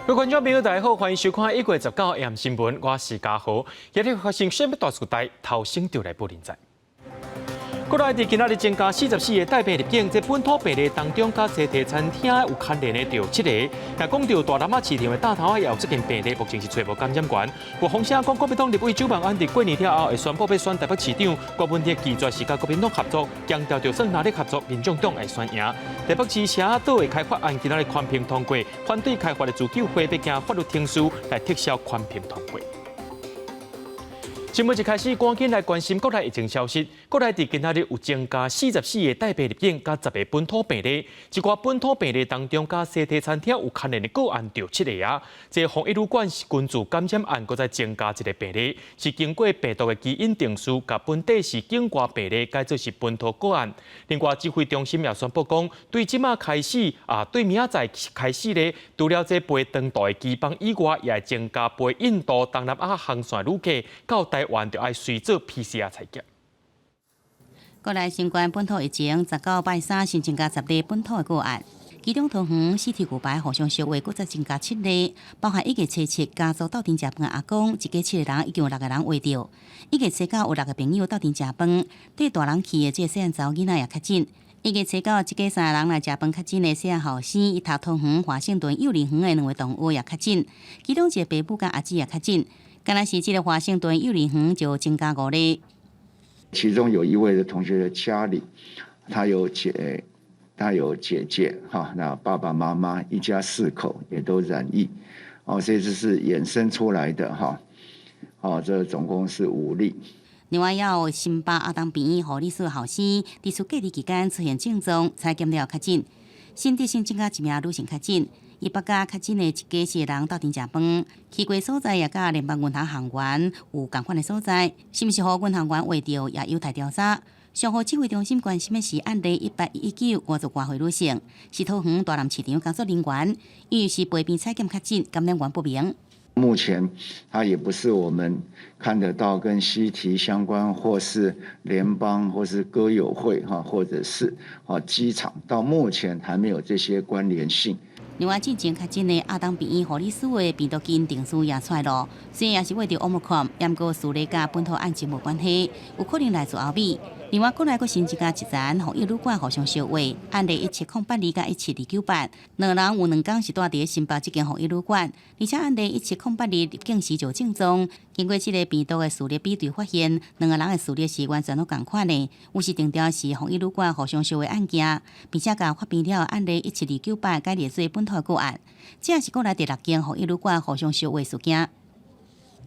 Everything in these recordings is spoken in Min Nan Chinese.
各位觀眾朋友，大家好，歡迎收看1月19 AM 新聞，我是嘉豪。今日發生啥物大事代，頭先就來報您知。國內佇今仔日增加44個帶病入境，這本土病例當中，佮西提餐廳有牽連的就有七個。若講到大南仔市場的大頭仔也有這件病例，目前是揣無感染源。有風聲講，國民黨立委蔣萬安佇過年了後會宣布欲選台北市長，郭文哲拒絕是佮國民黨合作，強調就算哪裡合作，民眾黨會選贏。台北市社島的開發案今仔日環評通過，反對開發的自救會欲行法律程序來撤銷環評通過。新聞一開始，趕緊來關心國內疫情消息。國內佇今仔日有增加44個帶病入境，佮10個本土病例。這寡本土病例當中，佮西提餐廳有牽連的個案就七個啊。這防疫旅館是群聚感染案，閣再增加一個病例，是經過病毒的基因定序，共本地市境外病例改做是本土個案。另外，指揮中心也宣布講，對這馬開始啊，對明仔載開始咧，除了這飛長途的機班以外，也會增加飛印度、東南亞航線旅客到台灣，就愛隨做 PCR 採檢。國內新冠本土疫情，19拜三新增加10例本土的個案，其中桃園西提牛排互相相話，閣再增加七例，包含1月初7家族鬥陣食飯阿公，一家七个人已經有六個人穢著。1月初9有六個朋友鬥陣食飯，對大人去的這个細漢查某囡仔也確診。1月初9一家三个人來食飯確診的細漢後生，伊讀桃園華盛頓幼兒園的兩位同學也確診，其中一個爸母佮阿姊也確診。敢若是這个華盛頓幼兒園就增加五例。其中有一位的同學的家裡，他有姐姐哈，那爸爸媽媽一家四口也都染疫，哦，所以這是衍生出來的哈，哦，這總共是五例。另外，也有新北阿東病院護理師後生，佇厝隔離期間出現症狀，採檢了確診。新竹新增加一名女性確診，伊捌佮確診的一家四个人鬥陣食飯，去過所在也佮聯邦銀行行員有仝款的所在，是毋是予銀行員穢著，也有待調查。上好指揮中心關心的是案例1819 55歲女性，是桃園大南市場工作人員，因為是陪病採檢確診，感染源不明。目前，它也不是我們看得到跟西提相關，或是聯邦，或是歌友會，哈，或者是啊機場，到目前還沒有這些關聯性。另外，進前確診的亞東病院護理師的病毒基因定序也出來囉，雖然也是穢著 Omicron，毋過序列佮本土案情無關係，有可能來自歐美。另外，國內閣新增加一層防疫旅館互相相話，案例17082佮17298，兩人有兩工是蹛佇新北這間防疫旅館，而且案例17082入境時就有症狀，經過這个病毒的序列比對發現，兩個人的序列是完全攏仝款的，於是定調是防疫旅館互相相話案件，並且共發病了案例17298改列做本土個案，這是國內第六件防疫旅館互相相話事件。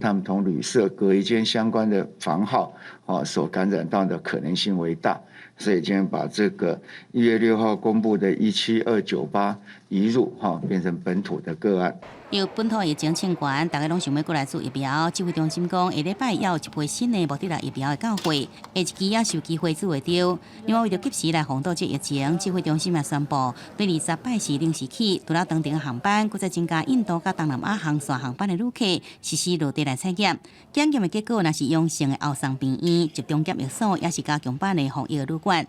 他們同旅社隔一間相關的房號，啊，所感染到的可能性為大，所以今天把這個1月6號公布的17298移入，哈，變成本土的個案。由本土疫情衝懸，大家攏想欲閣來注疫苗。指揮中心講，下禮拜猶有一批新的莫德納疫苗會到貨，下一期也是有機會注會著。另外，為著及時來防堵這疫情，指揮中心也宣布，對20拜四零時起，除了長程航班，閣再增加印度佮東南亞航線航班的旅客實施落地來採檢。檢驗的結果若是陽性的，後送病院、集中檢疫所，抑是加強版的防疫旅館。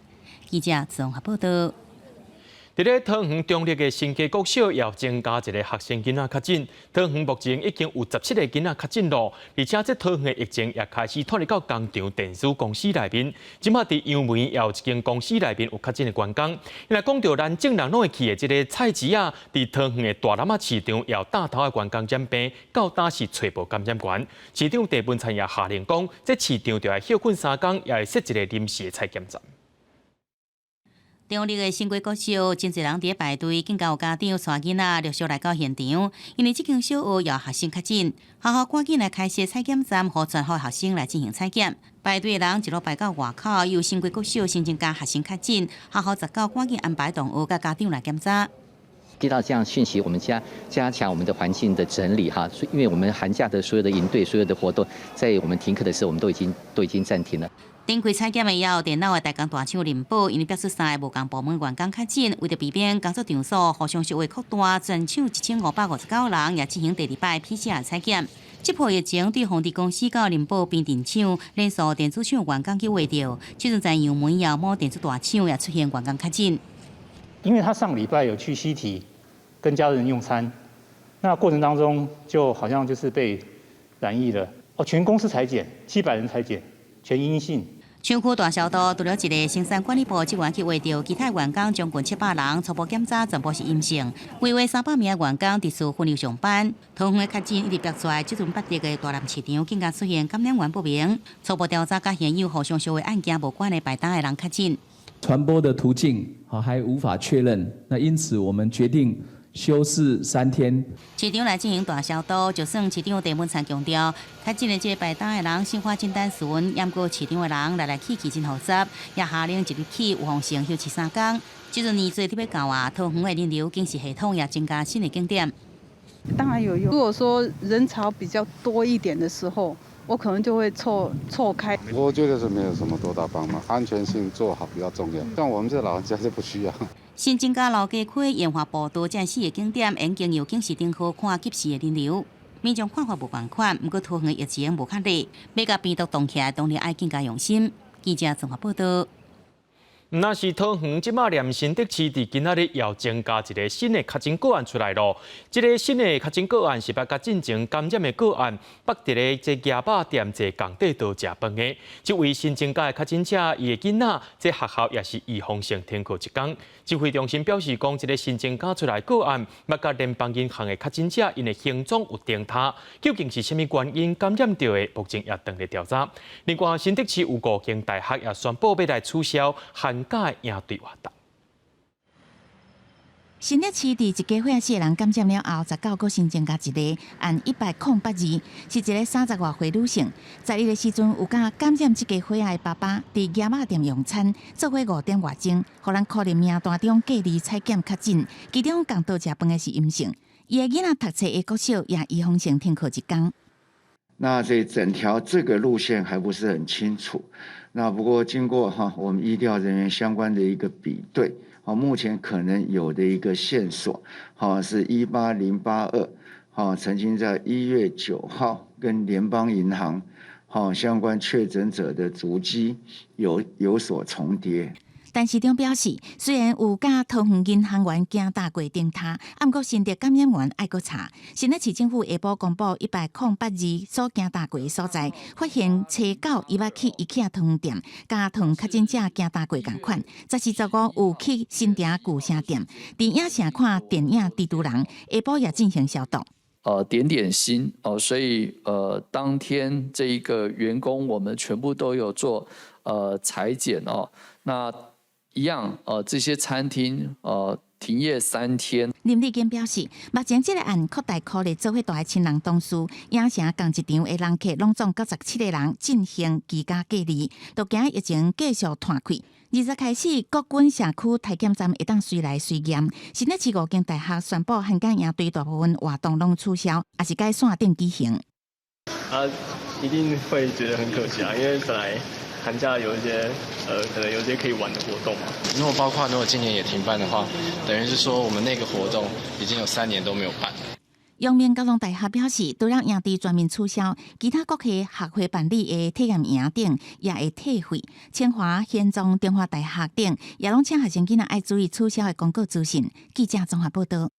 記者綜合報道。佇咧桃園中壢的新街國小，也有增加一个學生囡仔確診。桃園目前已經有17個囡仔確診囉，而且這桃園的疫情也開始拖入到工廠電子公司內面。這馬佇楊梅也有一間公司內面有確診的員工。若講著咱眾人攏會去的這个菜市仔，佇桃園的大湳仔市場也有大頭的員工染病，到今是揣無感染源。市長鄭文燦也下令講，這市場著愛歇睏三工，也會設一个臨時的採檢站。中壢的新街國小，真濟人佇咧排隊，更加有家長帶囡仔陸續來到現場。因為這間小學有學生確診，學校趕緊來開設採檢站，予全校學生來進行採檢。排隊的人一路排到外口，由新街國小新增加學生確診，學校19趕緊安排同學佮家長來檢查。接到這樣訊息，我們加強我們的環境的整理哈，因為我們寒假的所有的營隊、所有的活動，在我們停課的時候，我們都已經暫停了。頂開採檢的也有電腦的代工大廠仁寶，因為逼出三个無仝部門員工確診，為著避免工作場所互相相話擴大，全廠1559人也進行第二擺 PCR 採檢。這波疫情對宏致公司佮仁寶平鎮廠連鎖電子廠員工去穢著，這陣在楊梅也某電子大廠也出現員工確診。因為他上禮拜有去西提跟家人用餐，那過程當中就好像就是被染疫了。哦，全公司採檢，700人採檢，全陰性。廠區大消毒，除了一个生產管理部職員去畫著，其他員工將近700人初步檢查全部是陰性。規劃300名員工佇厝分流上班。桃園的確診一直爆出來，這陣北德的大南市場更加出現感染源不明。初步調查佮現有互相相的案件無關的排檔的人確診。傳播的途徑好還無法確認，那因此我們決定休市3天。市場來進行大消毒，就算市長鄭文燦強調，確診的這个排檔的人生活真單純，毋過市場的人來來去去真複雜，也下令一日起預防性休市3工。這陣年節特別到啊，桃園的人流警示系統也增加新的景點。當然有用。如果說人潮比較多一點的時候，我可能就會錯錯開。我覺得是沒有什麼多大幫忙，安全性做好比較重要。像我們這老人家就不需要。新增加老街區、研華步道這四个景點，應經由警示燈號看急時的人流。民眾看法無仝款，毋過桃園的疫情無較熱，欲共病毒擋起來，當然愛更加用心。記者綜合報道。毋但是桃園，這馬連新竹市佇今仔日又增加一个新的確診個案出來囉。這个新的確診個案是捌佮進前感染的個案，捌佇咧這蜈肉店坐仝塊桌食飯的。這位新增加的確診者，伊的囡仔這學校也是預防性停課一工。指揮中心表示講，這个新增加出來個案，捌佮聯邦銀行的確診者，𪜶的行蹤有重疊，究竟是啥物原因感染著的，目前也正咧調查。另外，新竹市有五間大學也宣布欲來取消寒假的營隊活動。新竹市佇一家伙四个人感染了後，19閣新增加一例，案10008，是一个30外歲女性。11的時陣有佮感染這家伙的爸爸佇蜈肉店用餐，做伙5點外鐘，予人確認名單中隔離採檢確診，其中仝桌食飯的是陰性。伊的囡仔讀冊的國小也預防性停課一工。那這整條這個路線還不是很清楚。那不過經過哈我們醫調人員相關的一個比對，好，目前可能有的一個線索，好是18082，好曾經在1月9號跟聯邦銀行，好相關確診者的足跡有所重疊。陳市長表示，雖然有佮桃園銀行員行搭過重疊，毋過新竹感染源愛閣查。新竹市政府下晡公布10082所行搭過的所在，發現初九伊捌去伊起桃園店，佮桃園確診者行搭過仝款。十四、15有去新店舊城店，佇影城看電影《蜘蛛人》，下晡也進行消毒。點點心哦，所以當天這一個員工，我們全部都有做採檢哦，那一樣，這些餐廳停業3天。林智堅表示，目前這个案擴大考慮做伙蹛的親人同事，影城仝一場的人客攏總97個人進行居家隔離，都驚疫情繼續湠開。20開始，國軍社區篩檢站會當隨來隨驗。新竹市五間大學宣布寒假營隊大部分活動攏取消，抑是改線頂舉行。啊，一定會覺得很可惜啊，因為本來寒假有一些可能有一些可以玩的活動嘛。如果包括如果今年也停辦的話，等於是說我們那個活動已經有3年都沒有辦。陽明交通大學表示，除了營隊全面取消，其他各系學會辦理的體驗營等也會退費。清華、玄奘、中華大學等也攏請學生囡仔愛注意取消的公告資訊。記者綜合報道。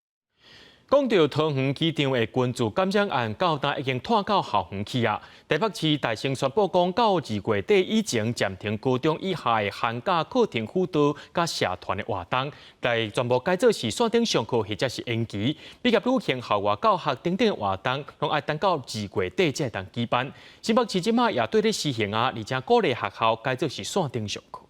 講到桃園機場的群聚感染案，到今已經拖到校園去啊！台北市大聲宣布講，到2月底以前暫停高中以下的寒假課程輔導佮社團的活動，來全部改做是線頂上課或者是延期。畢業旅行、校外教學等等的活動，攏愛等到二月底才會當舉辦。新北市這馬也對咧施行啊，而且鼓勵學校改做是線頂上課。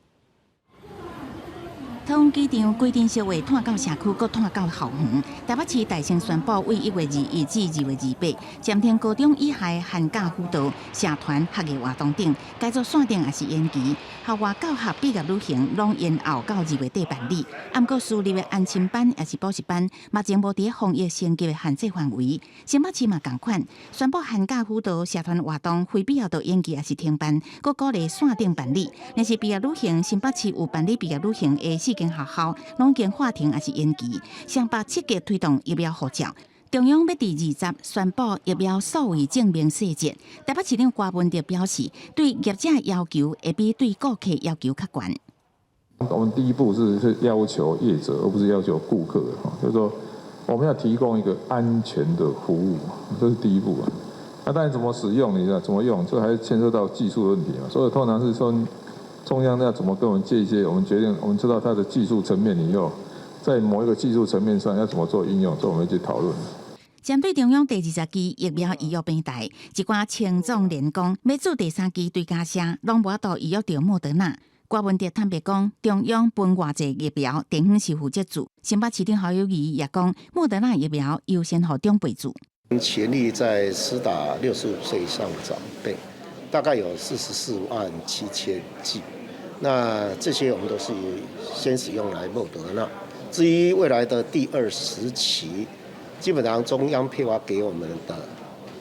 桃園機場規定小話拖到社區，閣拖到校園。台北市大聲宣布，為1月21至2月28，暫停高中以下寒假輔導、社團、學藝活動等，改做線頂抑是延期。校外教學、畢業旅行攏延後到二月底辦理。毋過私立的安親班抑是補習班，目前無佇防疫升級的限制範圍。新北市嘛仝款，宣布寒假輔導、社團活動非必要就延期抑是停辦，閣鼓勵線頂辦理。若是畢業旅行，新北市有辦理畢業旅行的四間學校，攏已經喊停抑是延期。雙北積極推動疫苗護照，中央欲佇20宣布疫苗數位證明細節。台北市長柯文哲表示，對業者要求會比對顧客要求較懸。我們第一步是要求業者，而不是要求顧客。就是說，我們要提供一個安全的服務，這是第一步啊。那當然怎麼使用，你知道怎麼用，這還是牽涉到技術問題嘛。所以通常是說中央要怎麼跟我們借一些，我們決定，我們知道它的技術層面以後，在某一個技術層面上要怎麼做應用，這我們去討論。針對中央第20劑疫苗預約平台，一寡青壯年講欲注第三劑追加射，攏無法度預約著莫德納。郭文哲坦白講，中央分偌濟疫苗，地方是負責注。新北市長侯友宜也講，莫德納疫苗優先予長輩注。全力在施打65歲以上的長輩，大概有44萬7千劑。那這些我們都是先使用來莫德納。至於未來的第20期，基本上中央配發給我們的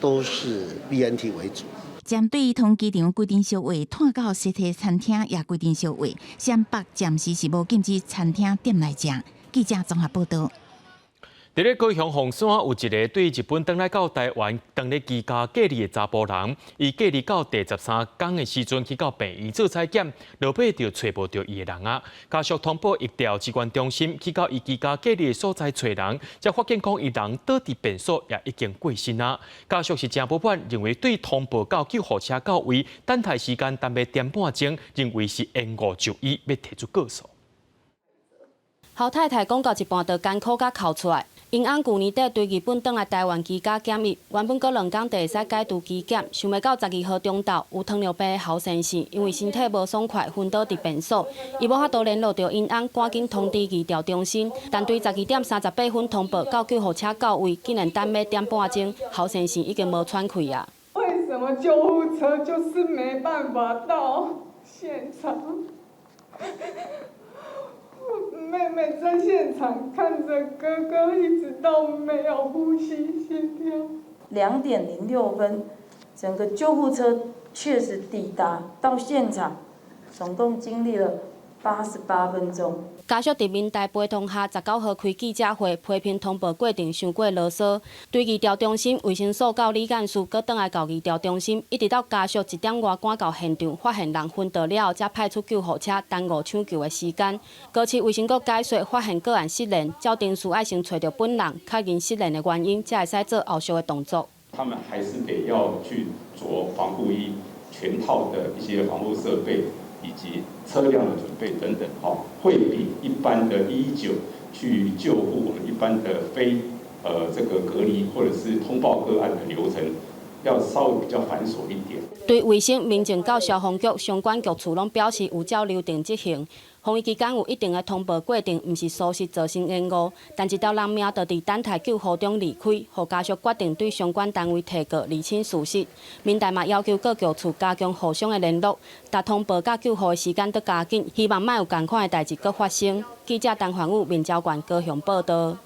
都是 BNT 為主。針對桃園機場規定燒話，拖到實體餐廳也規定燒話，雙北暫時是無禁止餐廳店內食。記者綜合報道。佇咧高雄鳳山有一个對日本轉來到台灣，當咧居家隔離的查埔人，伊隔離到第13工的時陣去到病院做採檢，落尾就揣無著伊的人啊。家屬通報疫調指揮中心，去到伊居家隔離的所在揣人，才發現講伊人倒佇便所也已經過身啊。家屬是誠不滿，認為對通報到救護車到位，等待時間耽誤點半鐘，認為是延誤就醫，欲提出告訴。侯太太講到一半就艱苦甲哭出來。𪜶翁舊年底對日本轉來台灣居家檢疫，原本閣2工就會使解除居檢，想袂到12號中晝有糖尿病的侯先生，因為身體無爽快，昏倒佇便所，伊無法度聯絡著𪜶翁，趕緊通知醫調中心。但對12點38分通報到救護車到位，竟然等欲點半鐘，侯先生已經無喘氣啊！為什麼救護車就是沒辦法到現場？妹妹在現場看著哥哥，一直到沒有呼吸心跳。2點06分，整個救護車確實抵達到現場，總共經歷了88分鐘。家屬佇民代陪同下，19號開記者會，批評通報過程傷過囉嗦。對醫調中心、衛生署到李幹事，閣轉來到醫調中心，一直到家屬一點外趕到現場，發現人昏倒了後，才派出救護車耽誤搶救的時間。高市衛生局解說，發現個案失聯，照程序愛先揣著本人，確認失聯的原因，才會使做後續的動作。他們還是得要去著防護衣，全套的一些防護設備。以及車輛的準備等等，哈，會比一般的119去救護我們一般的非這個隔離或者是通報個案的流程，要稍微比較繁瑣一點。對衛生、民政到消防局相關局處攏表示有照流程執行。防疫期間有一定的通報過程，毋是疏失造成延誤。但一條人命就佇等待救護中離開，予家屬決定對相關單位提告釐清事實。民代嘛要求各局處加強互相的聯絡，達通報佮救護的時間都加緊，希望莫有仝款的代誌閣發生。記者陳環武、民交縣高雄報道。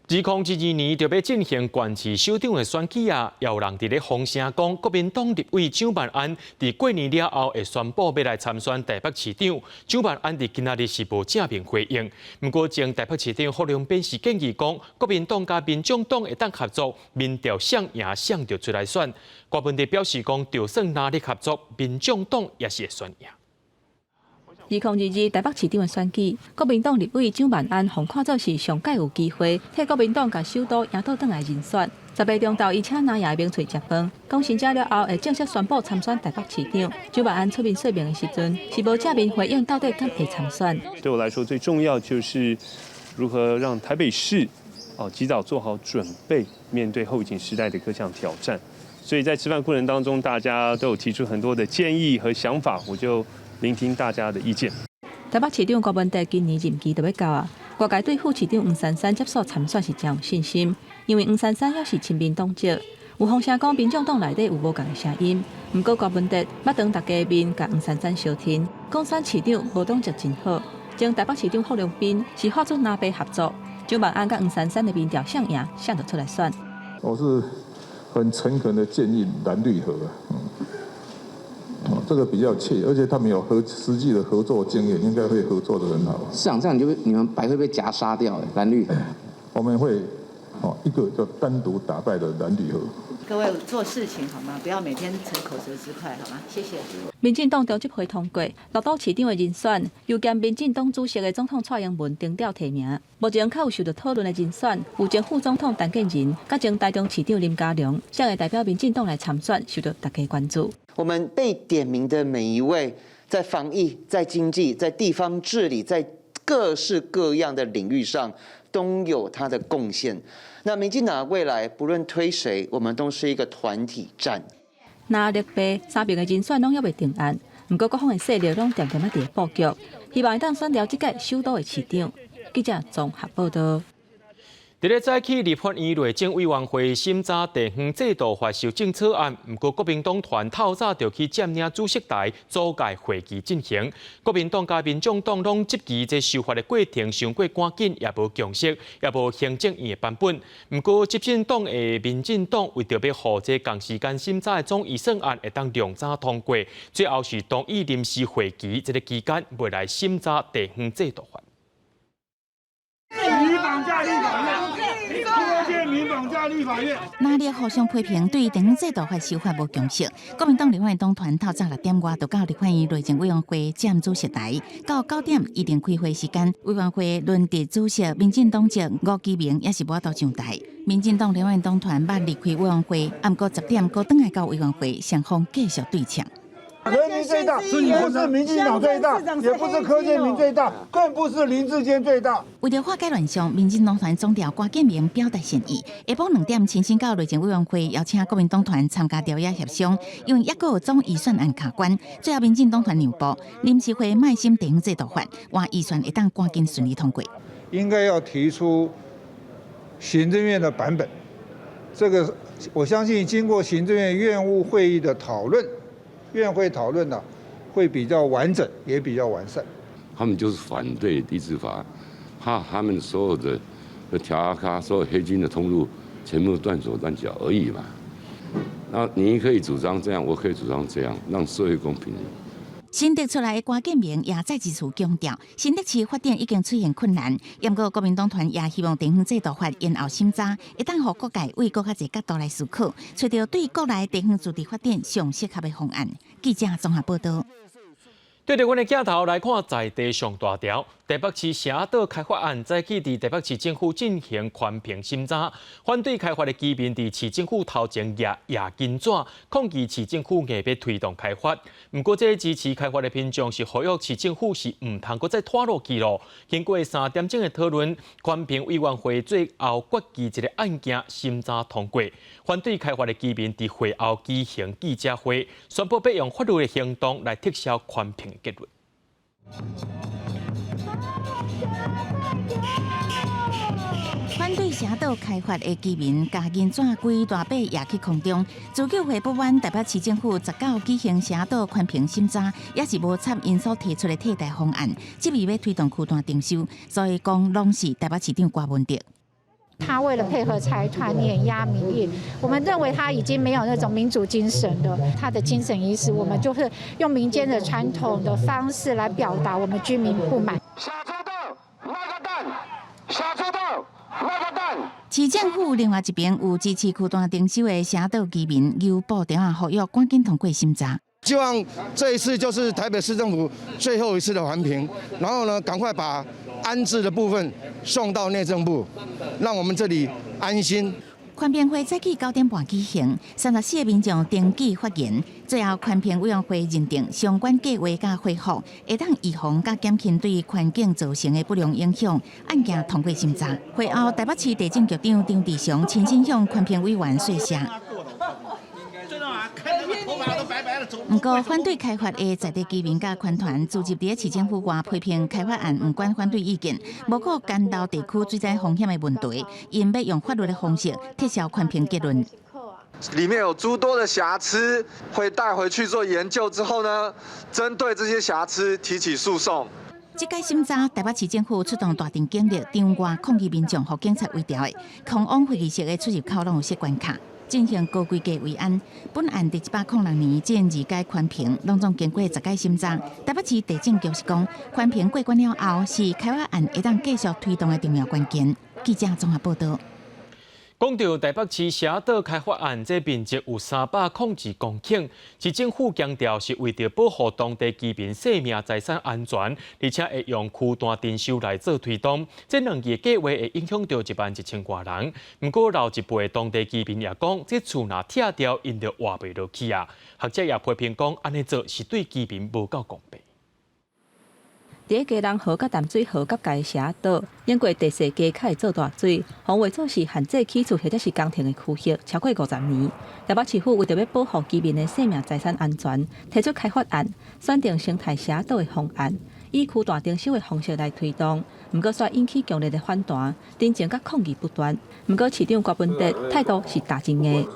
2022年就欲進行縣市首長的選舉啊，也有人佇咧風聲講，國民黨立委蔣萬安佇過年了後會宣布欲來參選台北市長。蔣萬安佇今仔日是無正面回應。毋過前台北市長傅良斌是建議講，國民黨佮民眾黨會當合作，民調誰贏誰就出來選。郭文哲表示講，就算藍綠合作，民眾黨也是會選贏。2022台北市長的選舉，國民黨立委蔣萬安予看做是上蓋有機會替國民黨共首都贏倒轉來人選。10號中晝，伊請藍營名喙食飯，講成家了後會正式宣布參選台北市長。蔣萬安出面說明的時陣，是無正面回應到底敢會參選。對我來說，最重要就是如何讓台北市哦及早做好準備，面對後疫情時代的各項挑戰。所以在吃飯過程當中，大家都有提出很多的建議和想法，我就聆聽大家的意見。台北市長郭文哲今年任期就欲到啊，外界對副市長黃珊珊接手參選是誠有信心，因為黃珊珊猶是親民黨籍。有風聲講民眾黨內底有無仝的聲音，毋過郭文哲捌當大家面共黃珊珊相挺，講選市長無黨籍真好。前台北市長傅良斌是發出藍白合作，蔣萬安佮黃珊珊的民調誰贏，誰就出來選。我是很誠懇的建議藍綠合，這個比較切，而且他們有實際的合作經驗，應該會合作得很好。市長，這樣你就你們白會被夾殺掉，藍綠。我們會，哦，一個就單獨打敗了藍綠合。各位做事情好嗎？不要每天逞口舌之快，好嗎？謝謝。民進黨中執會通過綠島市長的人選，由兼民進黨主席的總統蔡英文定調提名。目前較有受到討論的人選，有前副總統陳建仁，佮前台中市長林佳龍，誰會代表民進黨來參選，受到大家關注。我們被點名的每一位，在防疫、在經濟、在地方治理、在各式各樣的領域上，都有他的貢獻。那民進黨未來不論推誰，我們都是一個團體戰。藍綠白三邊的人選攏猶未定案，毋過各方的勢力攏恬恬仔佇布局，希望會當選著這屆首都的市長。記者綜合報道。佇咧早起立法院內政委員會審查地方制度法修正草案，毋過國民黨團透早就去佔領主席台，阻礙會議進行。國民黨佮民眾黨攏質疑這修法的過程傷過趕緊，也無共識，也無行政院的版本。毋過執政黨的民進黨為著欲予這仝時間審查的總預算案會當量早通過，最後是同意臨時會期這个期間袂來審查地方制度法。你綁架立法院，柯建銘綁架立法院。藍綠互相批評對地方制度法修法無共識。國民黨立法院黨團透早6點外就到立法院內政委員會佔主席台，到9點預定開會時間，委員會輪值主席民進黨籍吳基銘猶是無法度上台。民進黨立法院黨團捌離開委員會，毋過10點閣轉來到委員會，雙方繼續對嗆。人民最大，不是民進黨最大，也不是柯建銘最大，更不是林智堅最大。為著化解亂象，民進黨團總召郭建明表達善意，下晡2點親身到內政委員會邀請國民黨團參加朝野協商，因為猶閣有總預算案卡關，最後民進黨團讓步，臨時會莫審地方制度法，換預算會當趕緊順利通過。應該要提出行政院的版本，這個我相信經過行政院院務會議的討論。院會討論呢，會比較完整，也比較完善。他們就是反對地制法，怕他們所有的調卡、所有黑金的通路全部斷手斷腳而已嘛。那你可以主張這樣，我可以主張這樣，讓社會公平。新竹出來的郭建明也再一次強調，新竹市發展已經出現困難。毋過國民黨團也希望地方制度法延後審查，會當予各界為閣較濟角度來思考，揣著對國內地方自治發展上適合的方案。記者綜合報道。對著阮的鏡頭來看，在地上大條，台北市社島開發案早起佇台北市政府進行環評審查，反對開發的居民佇市政府頭前攑攑金紙，抗議市政府硬欲推動開發。毋過，這支持開發的民眾是呼籲市政府是毋通閣再拖落去囉。經過3點鐘的討論，環評委員會最後決議這个案件審查通過。反對開發的居民佇會後舉行記者會，宣布欲用法律的行動來撤銷環評結論。反對社島開發的居民，共銀紙規大塊攑去空中。自救會不滿台北市政府19舉行社島環評審查，猶是無採𪜶所提出的替代方案，執意欲推動區段徵收，所以講攏是台北市長郭文德。他為了配合財團碾壓民意，我們認為他已經沒有那種民主精神了。他的精神已死，我們就是用民間的傳統的方式來表達我們居民不滿。小豬豆，賣個蛋！小豬豆，賣個蛋！市政府另外一邊有支持區段徵收的社島居民，由布條仔呼籲趕緊通過審查。希望這一次就是台北市政府最後一次的環評，然後呢，趕快把安置的部分送到內政部，讓我們這裡安心。環評會早起9點半舉行，34個民眾登記發言，最後環評委員會認定相關計畫佮回復，會當預防佮減輕對環境造成的不良影響，案件通過審查。會後，台北市地政局長張志祥親身向環評委員說謝。毋過，反對開發的在地居民佮團團聚集佇市政府外批評開發案，毋管反對意見，無顧干流地區水災風險的問題，𪜶欲用法律的方式撤銷環評結論。裡面有諸多的瑕疵，會帶回去做研究之後呢，針對這些瑕疵提起訴訟。這屆審查，台北市政府出動大陣警力，場外抗議民眾，予警察圍牢的，空往會議室的出入口攏有設關卡。進行高規格維安。本案佇106年進二階環評，攏總經過10屆審查。台北市地政局是講，環評過關了後，是開發案會當繼續推動的重要關鍵。記者綜合報道。講到台北市社島開發案，這面積有302公頃，市政府強調是為著保護當地居民生命財產安全，而且會用區段徵收來做推動。這兩個計劃會影響著1萬1千外人。毋過老一輩當地居民也講，這厝若拆掉，𪜶就活袂落去啊。學者也批評講，按呢做是對居民無夠公平。佇咧基隆河佮淡水河結界社島，經過地勢低較會做大水，予畫做是限制起厝或者是工程的區域，超過50年。台北市府為著欲保護居民的生命財產安全，提出開發案，選定生態社島的方案，以區段徵收的方式來推動。毋過煞引起強烈的反彈，陳情佮抗議不斷。毋過市長柯文哲態度是踏真硬。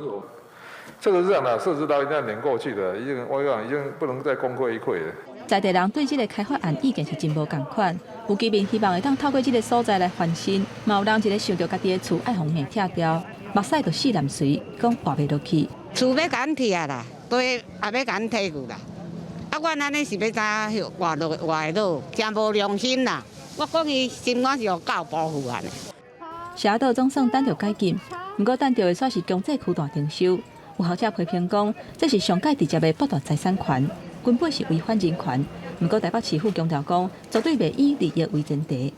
這個是這樣的，設置到一定要碾過去的，已經我講已經不能再功虧一簣了。在地人對這个開發案意見是真無仝款，有居民希望會當透過這个所在來翻身，嘛有人一个想著家己的厝愛予硬拆掉，目屎就四淋垂，講活袂落去。厝欲共阮拆啦，對，也欲共阮提去啦。啊，阮按呢是欲怎活落活會落，誠無良心啦！我講伊心肝是予狗保護啊。社島總算等著解禁，毋過等著的煞是強制區段徵收。有學者批評講，這是上蓋直接的剝奪財產權。根本是違反人權。毋過台北市府強調講，絕對袂以利益為前提。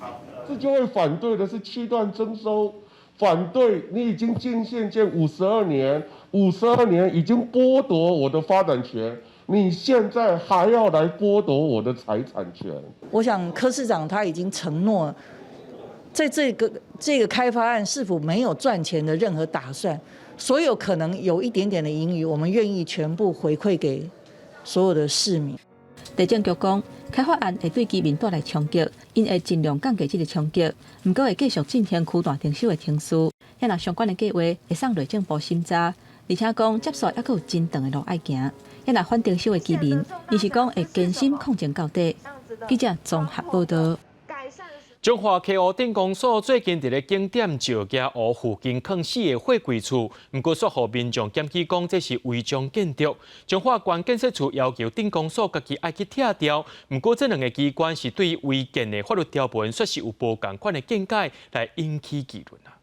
這就會反對的是區段徵收，反對你已經建縣建52年，五十二年已經剝奪我的發展權，你現在還要來剝奪我的財產權。我想柯市長他已經承諾，在這個開發案是否沒有賺錢的任何打算，所有可能有一點點的盈餘，我們願意全部回饋給所有的市民。地政局講，開發案會對居民帶來衝擊，𪜶會盡量降低這个衝擊，毋過會繼續進行區段徵收的程序。遐若相關的計劃會送內政部審查，而且講接續猶閣有真長的路愛行。遐若反徵收的居民，𪜶是講會堅心抗爭到底。記者綜合報導。彰化溪湖鎮公所最近佇咧景點石硖湖附近囥四个貨櫃厝，毋過煞予民眾檢舉講這是違章建築。彰化縣建設處要求鎮公所家己愛去拆掉，毋過這兩个機關是對違建的法律條文，煞是有無仝款的見解，來引起議論啊。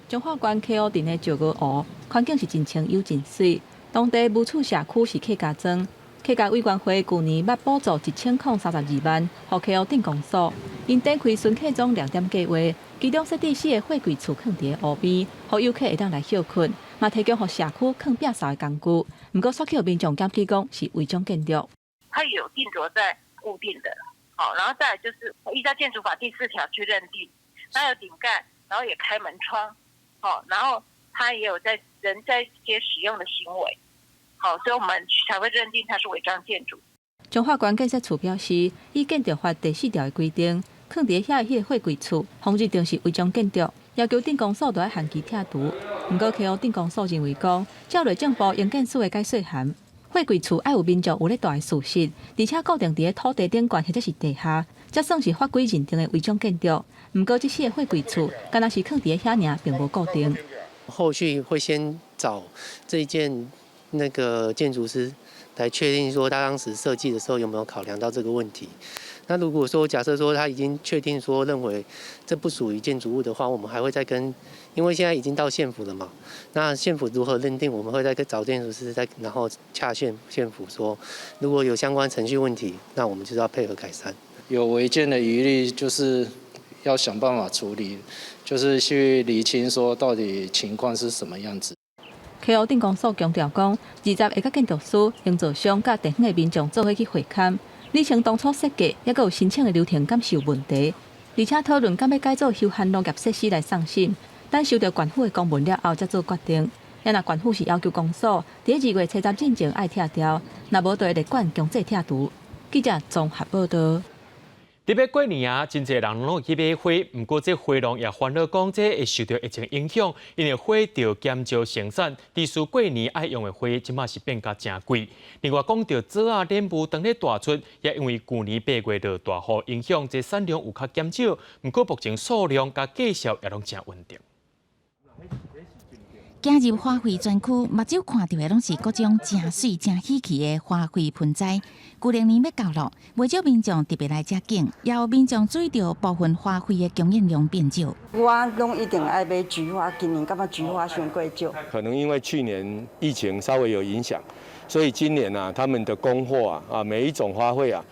彰化縣溪湖鎮的石硖湖環境是真清又真媠，當地無厝社區是客家莊。客家委員會舊年捌補助1032萬，予溪湖鎮公所，𪜶展開巡客莊亮點計劃，其中設置四个貨櫃厝囥佇咧湖邊，予遊客會當來歇睏，嘛提供予社區囥摒掃的工具。毋過，煞予民眾檢舉講是違章建築。它有定著在固定的，好，然後再來就是依照建築法第四條去認定，它有頂蓋，然後也開門窗，好，然後它也有在人在街使用的行為。好，所以我們才會認定它是違章建築。彰化縣建設處表示，依建築法第四條的規定，囥佇遐的彼个貨櫃厝，予認定是違章建築，要求鎮公所著愛限期拆除。毋過，溪湖鎮公所認為講，照內政部營建署的解說函，貨櫃厝愛有民眾有咧蹛的事實，而且固定佇咧土地頂懸或者是地下，才算是法規認定的違章建築。毋過，這四个貨櫃厝，敢若是囥佇咧遐爾，並無固定。後續會先找這件那個建築師來確定說，他當時設計的時候有沒有考量到這個問題。那如果說假設說他已經確定說認為這不屬於建築物的話，我們還會再跟，因為現在已經到縣府了嘛。那縣府如何認定，我們會再跟找建築師再然後洽縣府說，如果有相關程序問題，那我們就要配合改善。有違建的疑慮，就是要想辦法處理，就是去釐清說到底情況是什麼樣子。溪湖鎮公所強調講，20日會佮建築師、營造商佮地方的民眾做伙去會勘，理清當初設計猶閣有申請的流程敢是有問題，而且討論敢欲改做休閒農業設施來送審，等收著縣府的公文了後，才做決定。啊若縣府是要求公所佇2月70進前愛拆掉，若無就會列管強制拆除。記者綜合報導。特別過年啊，真濟人攏會去買花，毋過這花農也煩惱講，這會受著疫情影響，因為花著減少生產，致使過年愛用的花，這馬是變甲誠貴。另外講著棗仔、蓮霧當咧大出，也因為舊年8月落大雨影響，這產量有較減少，毋過目前數量佮價數也攏誠穩定。行入花卉專區，目睭看著的攏是各種誠媠、誠喜氣的花卉盆栽。舊曆年欲到囉，袂少民眾特別來遮揀，也有民眾注意著部分花卉的供應量變少。我攏一定愛買菊花，今年感覺菊花傷過少。可能因為去年疫情稍微有影響，所以今年啊，他們的供貨啊，啊每一種花卉啊，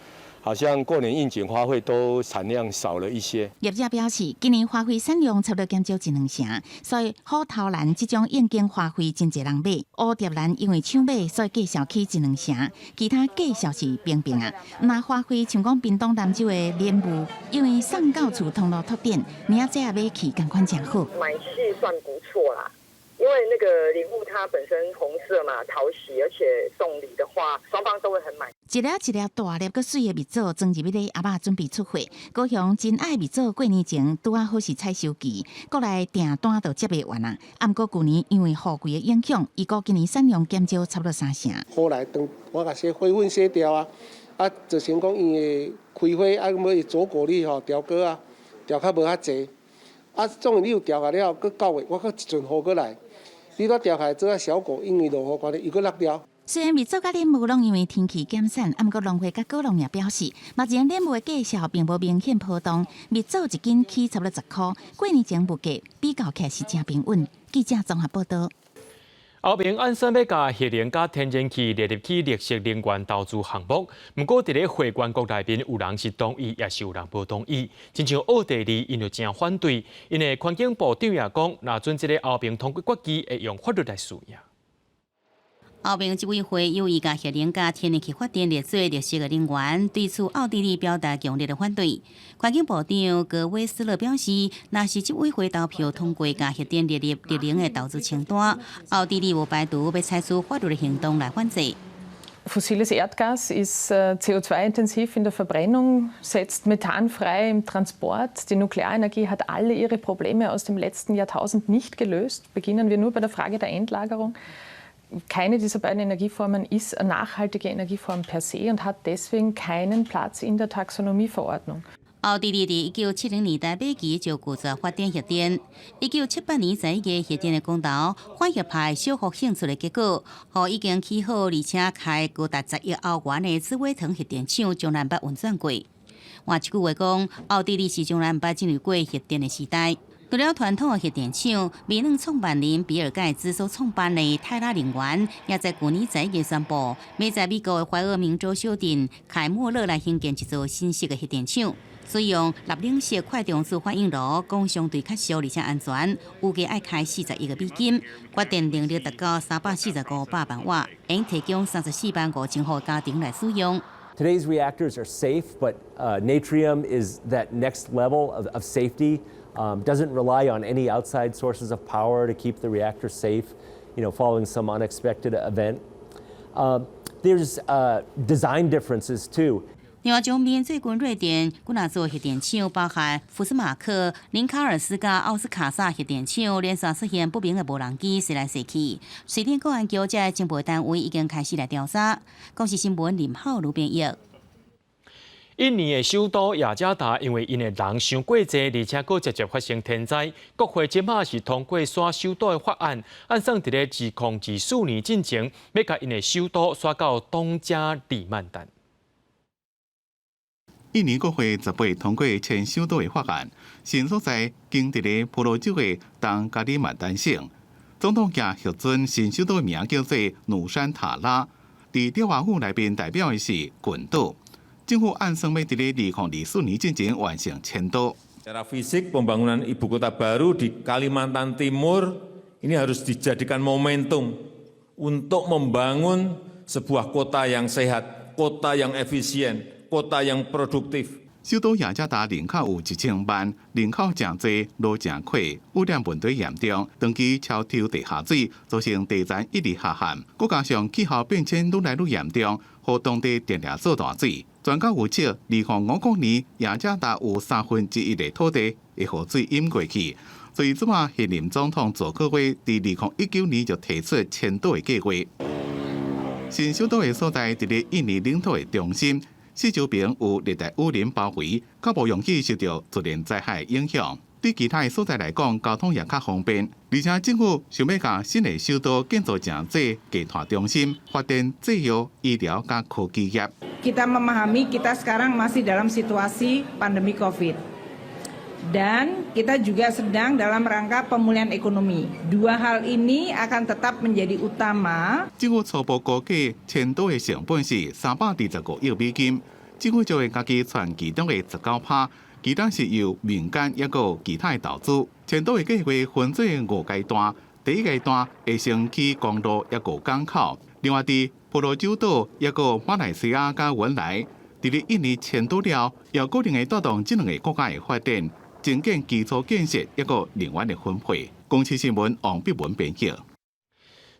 好像過年應景花卉都產量少了一些。業者表示，今年花卉產量差不多減少一兩成，所以虎頭蘭這種應景花卉真濟人買。蝴蝶蘭因為搶買，所以價數起一兩成，其他價數是平平啊。那花卉像講屏東南州的蓮霧，因為送到厝通路拓展，年仔買去仝款誠好。買氣算不錯啦，因為那個蓮霧它本身紅色嘛，討喜，而且送禮的話，雙方都會很滿意。一粒一粒大粒閣媠的蜜棗裝入彼個盒仔，準備出貨。高雄真愛蜜棗過年前拄仔好是採收期，國內訂單都接袂完啊。啊，毋過舊年因為雨季的影響，預估今年產量減少差不多三成。後來當我共洗花粉洗掉啊，啊，就成講伊會開花啊，欲坐果率吼調高啊，調較無遐濟。啊，總是你有調下了後，閣九月我閣一陣雨閣來，你煞調下來做啊小果，因為落雨關係又閣落掉。雖然蜜棗佮蓮霧攏因為天氣減產，啊，毋過農會佮果農也表示，目前蓮霧的價數並無明顯波動，蜜棗一斤起差不多10箍，過年前物價比較起來是誠平穩。記者綜合報導。歐盟按算欲共核能佮天然氣列入去綠色能源投資項目，毋過佇咧會員國內面有人是同意，也是有人無同意。親像奧地利，𪜶就誠反對，𪜶的環境部長也講，若准這个歐盟通過決議，會用法律來輸贏。歐盟執委會有意共核能佮天然氣發電列做綠色的能源，對此奧地利表達強烈的反對。環境部長格威斯勒表示，若是執委會投票通過共核電列入綠能的投資清單，奧地利無排除欲採取法律的行動來反制。 Fossiles Erdgas ist CO2-intensiv in der Verbrennung, setzt Methan frei im Transport. Die Nuklearenergie hat alle ihre Probleme aus dem letzten Jahrtausend nicht gelöst. Beginnen wir nur bei der Frage der Endlagerung. Keine dieser beiden Energieformen ist eine nachhaltige Energieform per se und hat deswegen keinen Platz in der Taxonomieverordnung. 奧地利佇1970年代尾期就拒絕發展核電。1978年11月核電的公投，反核派小幅勝出的結果，予已經起好而且開高達10億歐元的紫微藤核電廠從來毋捌運轉過。換一句話講，奧地利是從來毋捌進入過核電的時代。除了傳統的核電廠，微軟創辦人比爾蓋茨所創辦的泰拉能源，也在舊年11月宣布，欲在美國的懷俄明州小鎮凱莫勒來興建一座新式的核電廠，使用鈉冷式快中子反應爐，講相對較俗而且安全，預計愛開40億美金，發電能力達到345百萬瓦，會提供34萬5千戶家庭來使用。 Today's reactors are safe, but natrium is that next level of safety. Doesn't rely on any outside sources of power to keep the reactor safe, following some unexpected event. There's design differences too. 另外，方面最近瑞典幾若座核電廠，包含福斯馬克、林卡爾斯佮奧斯卡薩核電廠，連續出現不明的無人機駛來駛去。瑞典國安局這情報單位已經開始來調查。公視新聞林浩如編譯。印尼的首都雅加達因為𪜶的人傷過濟，而且閣常常發生天災，國會這馬是通過徙首都的法案，按算佇咧2024年進前，欲共𪜶的首都徙到東加里曼丹。印尼國會18通過遷首都的法案，新所在定佇咧婆羅洲的東加里曼丹省，總統也核准新首都的名叫做努山塔拉。佇爪哇語內面代表的是群島。政府按算欲佇咧2024年進前完成遷都。 Secara fisik pembangunan ibu kota baru di Kalimantan Timur ini harus dijadikan momentum untuk membangun sebuah kota yang sehat, kota yang efisien, kota yang produktif. 首都雅加達人口有1000萬，人口誠濟，路誠闊，污染問題嚴重，長期超抽地下水，造成地層一直下陷。閣加上氣候變遷愈來愈嚴重，予當地定定做大水。專家預測，2050年雅加達有1/3的土地會予水淹過去。所以這馬現任總統佐科威佇2019年就提出遷都的計劃。新首都的所在佇咧印尼領土的中心，四周邊有熱帶雨林包圍，較無容易受著自然災害影響。對其他的所在來講，交通也較方便。而且政府想欲共新的首都建造成做集團中心，發展製藥、醫療佮科技業。 Kita memahami kita sekarang masih dalam situasi pandemi COVID. Dan kita juga sedang dalam rangka pemulihan ekonomi. Dua hal ini akan tetap menjadi utama. 政府初步估計，遷都的成本是325億美金，政府將會家己揣其中的19%。其他是由民間抑閣其他的投資。遷都的計劃分做五階段，第一階段會先起公路抑閣港口，另外佇婆羅洲島抑閣馬來西亞佮文萊，佇咧印尼遷都了，也可能會帶動這兩个國家的發展，增建基礎建設抑閣能源的分配。公視新聞王碧文編譯。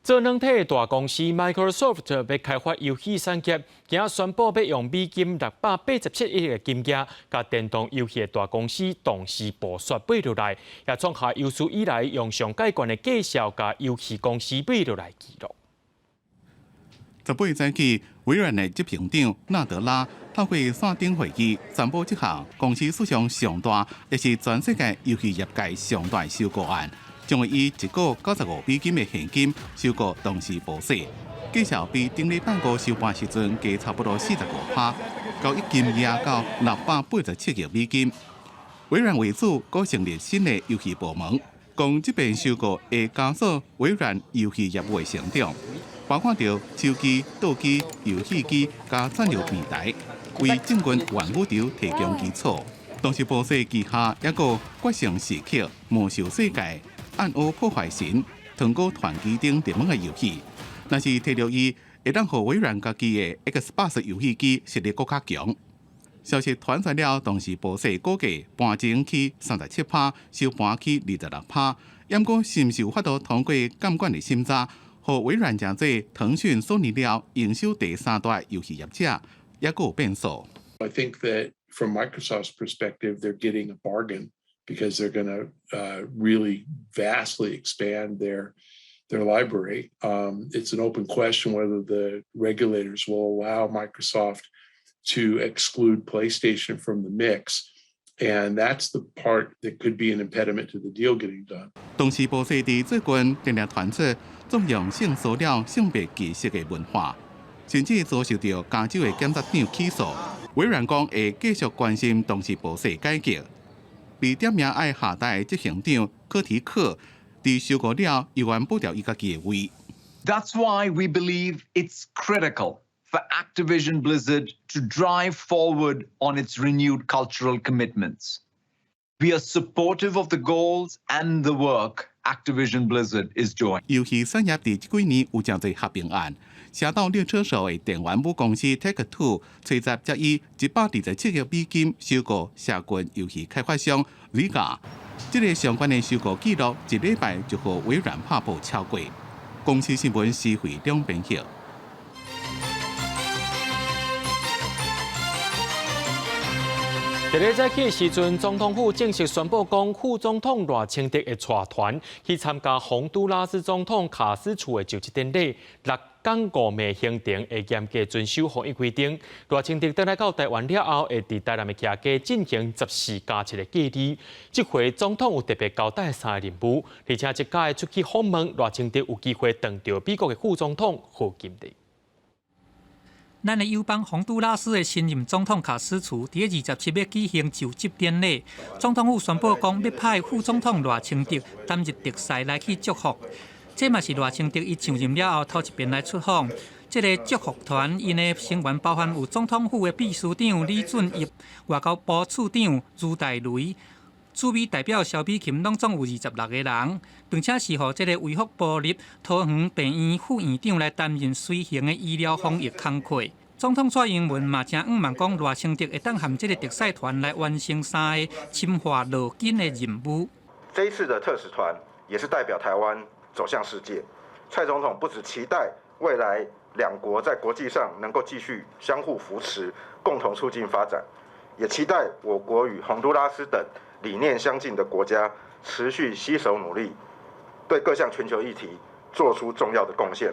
做軟體的大公司 Microsoft 欲開發遊戲產業，今仔宣布欲用美金687億的金額，共電動遊戲的大公司動視暴雪買落來，也創下有史以來用上蓋懸的價數共遊戲公司買落來紀錄。18早起，微軟的執行長納德拉透過線頂會議宣布這項公司史上上大，也是全世界遊戲業界上大收購案。將會以一股95美金的現金收購動視暴雪，價數比頂禮拜五收盤時陣加差不多45%，交易金額到687億美金。微軟為此閣成立新的遊戲部門，講這遍收購會加速微軟遊戲業務的成長，包括著手機、桌機、遊戲機佮戰略平台，為進軍元宇宙提供基礎。動視暴雪旗下抑閣決勝時刻、魔獸世界、暗黑破壞神、糖果傳奇等熱門的遊戲，若是提著伊，會當予微軟家己的 Xbox 遊戲機實力閣較強。消息傳出了，動視暴雪股價盤前起37%，收盤起26%。毋過是毋是有法度通過監管的審查，予微軟成做騰訊、索尼了營收第三大遊戲業者，抑閣有變數。 I think that from Microsoft's perspective, they're getting a bargain because they're going to really vastly expand their library. It's an open question whether the regulators will allow Microsoft to exclude PlayStation from the mix. And that's the part that could be an impediment to the deal getting done. 動視暴雪佇最近定定傳出縱容性騷擾、性別歧視的文化，甚至遭受著加州的檢察長起訴。微軟講會繼續關心動視暴雪改革。被點名愛下台的執行長柯提克，佇收購了猶原保牢伊家己的位。 That's why we believe it's critical for Activision Blizzard to drive forward on its renewed cultural commitments. We are supportive of the goals and the work Activision Blizzard is doing. 遊戲產業佇這幾年有誠濟合併案，俠盜獵車手的電玩母公司 Take-Two，初十才以127億美金收購社群遊戲開發商 Zynga。這个相關的收購紀錄，一禮拜就予微軟拍破超過。公視新聞施惠兩編譯。佇咧早起的時陣，總統府正式宣布講，副總統賴清德會帶團去參加洪都拉斯總統卡斯楚的就職典禮。六工五暝行程會嚴格遵守防疫規定。賴清德轉來到台灣了後，會佇台南的徛家進行14加7的隔離。這回總統有特別交代三个任務，而且這擺出去訪問，賴清德有機會碰著美國的副總統賀錦麗。咱的友邦洪都拉斯的新任總統卡斯楚，佇咧27欲舉行就職典禮。總統府宣布講，欲派副總統賴清德擔任特使來去祝福。這嘛是賴清德伊上任了後頭一遍來出訪。這个祝福團𪜶的成員包含有總統府的秘書長李俊逸、外交部次長朱大雷、駐美代表蕭美琴，攏總有26个人，並且是予這个衛福部立桃園病院副院長來擔任隨行的醫療防疫工課。總統蔡英文嘛誠向望講賴清德會當和這个特使團來完成三个深化烙印的任務。這一次的特使團也是代表台灣走向世界。蔡總統不只期待未來兩國在國際上能夠繼續相互扶持，共同促進發展，也期待我國與洪都拉斯等理念相近的國家持續攜手努力，對各項全球議題做出重要的貢獻。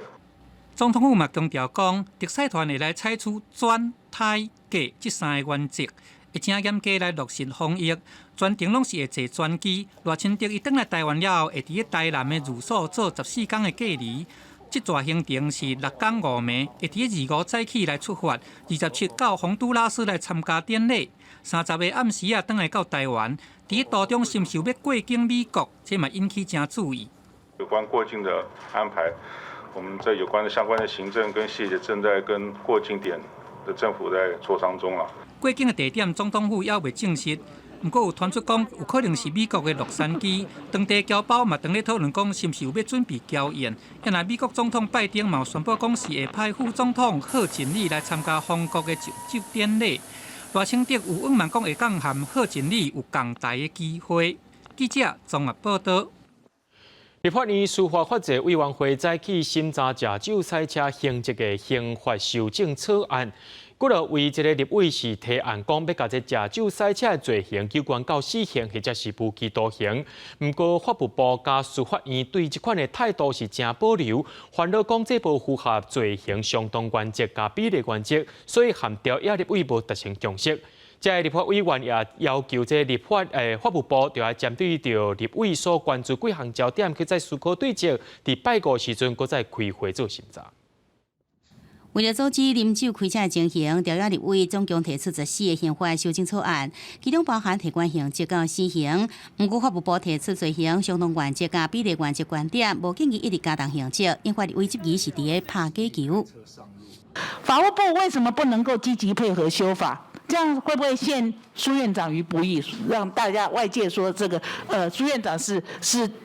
總統府嘛強調講，特使團會來採取轉、汰、過這三个原則，會誠嚴格來落實防疫，全程攏是會坐專機。賴清德伊轉來台灣了後，會佇咧台南的寓所做14天的隔離。這逝行程是六工五暝，會佇咧25早起來出發，27到洪都拉斯來參加典禮，30个暗時仔轉來到台灣。佇咧途中是毋是有欲過境美國？這嘛引起誠注意。有關過境的安排，我們在有關的相關的行政跟細節正在跟過境點的政府在磋商中啦。過境的地點，總統府猶未證實，毋過有傳出講有可能是美國的洛杉磯，當地僑胞嘛當咧討論講，是毋是有欲準備僑宴？啊若美國總統拜登嘛有宣布講是會派副總統賀錦麗來參加方國的就職典禮。賴清德有向望講會當和賀錦麗有仝台的機會。記者綜合報道。立法院司法法制委員會早起審查食酒賽車刑責的刑法修正草案，幾落位這个立委是提案講欲共這食酒賽車的罪刑減懸到死刑或者是無期徒刑。毋過法務部佮司法院對這款的態度是誠保留，煩惱講這無符合罪刑相當原則佮比例原則，所以和朝野立委無達成共識。這个立法委員也要求這立法法務部著愛針對著立委所關注幾項焦點，去再思考對策，佇拜五時陣閣再開會做審查。為了阻止啉酒開車的情形，朝野立委總共提出14個刑法修正草案，其中包含提懸刑責到死刑。毋過法務部提出罪刑相當原則佮比例原則觀點，無建議一直加重刑責，引發立委質疑是佇咧拍假球。法務部為什麼不能夠積極配合修法？這樣會不會陷蘇院長於不義，讓大家外界說這個，蘇院長是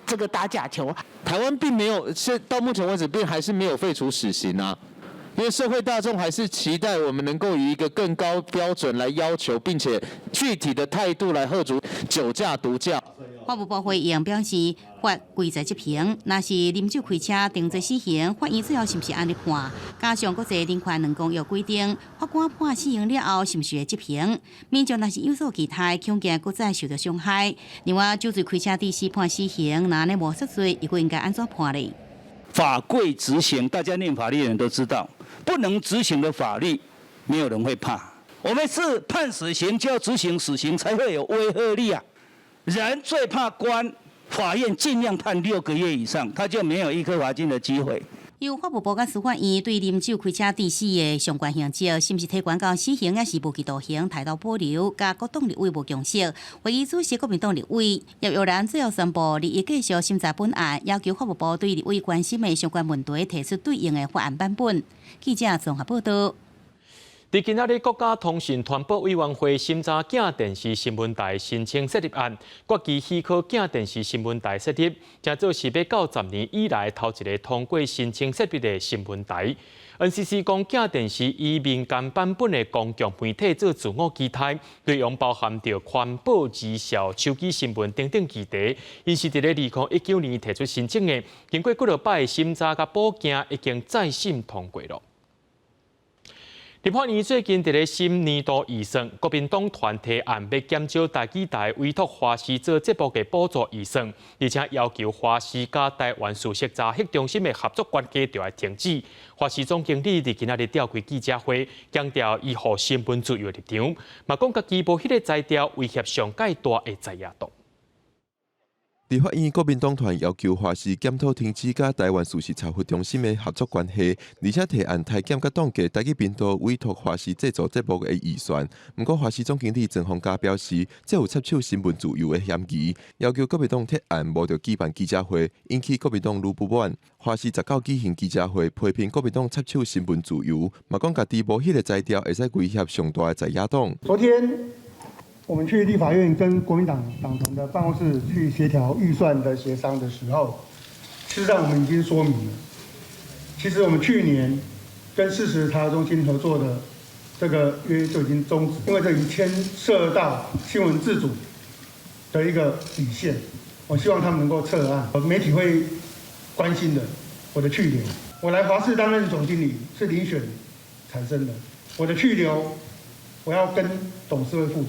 這個打假球？台灣並沒有，現到目前為止並還是沒有廢除死刑啊，因為社會大眾還是期待我們能夠以一個更高標準來要求，並且具體的態度來嚇阻酒駕、毒駕。法務部回應表示，法規在執行，若是啉酒開車定罪死刑，法院最後是毋是按呢判？加上國際人權兩公約規定，法官判死刑了後，是毋是會執行？民眾若是有所期待，恐驚閣再受到傷害。另外，酒醉開車致死判死刑，若按呢無殺罪，伊閣應該按怎判咧？法規執行，大家念法律的人都知道，不能執行的法律，沒有人會怕。我們是判死刑就要執行死刑，才會有威嚇力啊！人最怕關，法院盡量判6個月以上，他就沒有易科罰金的機會。由法務部佮司法院對啉酒開車致死的相關刑責，是毋是提懸到死刑，抑是無期徒刑，態度保留，佮各黨立委無共識。會議主席國民黨立委葉玉蘭最後宣布，日繼續審查本案，要求法務部對立委關心的相關問題提出對應的法案版本。記者綜合報道。佇今仔日國家通訊傳播委員會審查鏡電視新聞台申請設立案，決議許可鏡電視新聞台設立，這做是欲到10年以來頭一个通過申請設立的新聞台。NCC 講鏡電視以民間版本的公共媒體做自我期待，內容包含著環保、時效、手機新聞等等議題。𪜶是佇咧2019年提出申請的，經過幾落擺審查佮補件，已經再審通過囉。立法院最近佇咧審年度預算，國民黨團提案欲減少台語台委託華視做節目的補助預算，而且要求華視佮台灣事實查核中心的合作關係著愛停止。華視總經理佇今仔日召開記者會，強調伊予新聞自由的立場，嘛講家己無彼个才調威脅上蓋大的在野黨。立法院國民黨團要求華視檢討停止佮台灣事實查核中心的合作關係，而且提案削減佮凍結台語頻道委託華視製作節目的預算。毋過華視總經理曾鴻嘉表示，這有插手新聞自由的嫌疑，要求國民黨撤案無著舉辦記者會，引起國民黨愈不滿。華視19舉行記者會，批評國民黨插手新聞自由，嘛講家己無彼个才調會使威脅上大的在野黨。昨天，我們去立法院跟國民黨黨團的辦公室去協調預算的協商的時候，事實上我們已經說明了，其實我們去年跟事實查核中心合作的這個約就已經終止，因為這已經牽涉到新聞自主的一個底線。我希望他們能夠撤案，媒體會關心的。我的去留，我來華視擔任總經理是遴選產生的，我的去留，我要跟董事會負責。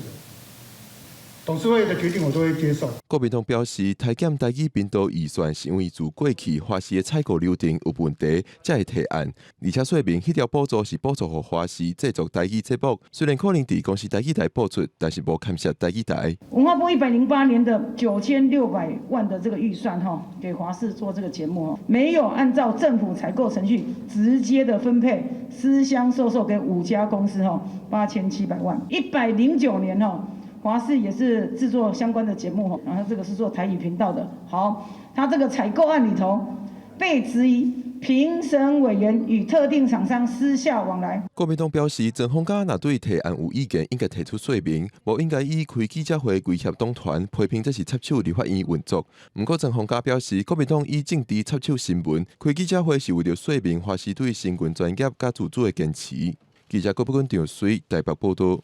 董事會的決定我都會接受。國民黨表示，台檢台語頻道預算是因為自過去華視的採購流程有問題，才會提案。而且說明彼條補助是補助予華視製作台語節目，雖然可能佇公視台語台播出，但是無牽涉台語台。文化部108年的9600萬的這個預算，哈，給華視做這個節目，沒有按照政府採購程序直接的分配，私相授受給五家公司，哈，8700萬。109年，哈。華視也是製作相關的節目，然後這個是做台語頻道的。好，他這個採購案裡頭被質疑評審委員與特定廠商私下往來。國民黨表示，鄭弘嘉若對提案有意見，應該提出說明，無應該以開記者會威脅黨團，批評這是插手立法院運作。毋過鄭弘嘉表示，國民黨以政治插手新聞，開記者會是為著說明華視對新聞專業佮自主的堅持。記者郭寶君、張水台北報道。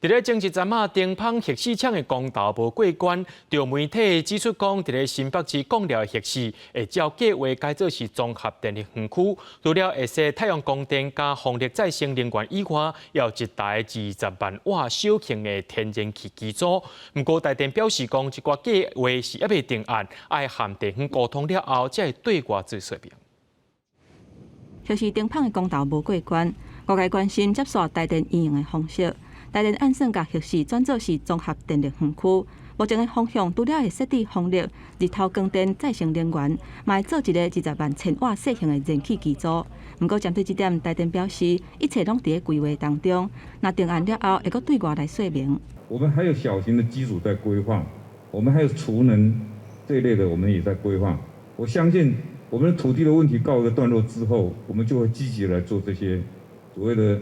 佇咧前一陣仔，頂芳核四廠的公投無過關，著媒體指出講，佇咧新北市貢寮的核四會照計劃改做是綜合電力園區，除了會設太陽光電佮風力再生能源以外，猶有一台20萬瓦小型的天然氣機組。毋過台電表示講，這寡計劃是猶未定案，愛和地方溝通了後，才會對外做說明。核四頂芳的公投無過關，外界關心接續台電營運的方式。台電按算共核四轉做是綜合電力園區，目前的方向除了會設置風力、日頭光電再生能源，嘛會做一個20萬千瓦細型的燃氣機組。毋過針對這點，台電表示一切攏佇咧規劃當中，若定案了後，會閣對外來說明。我們還有小型的機組在規劃，我們還有儲能這一類的，我們也在規劃。我相信我們的土地的問題告一個段落之後，我們就會積極來做這些所謂的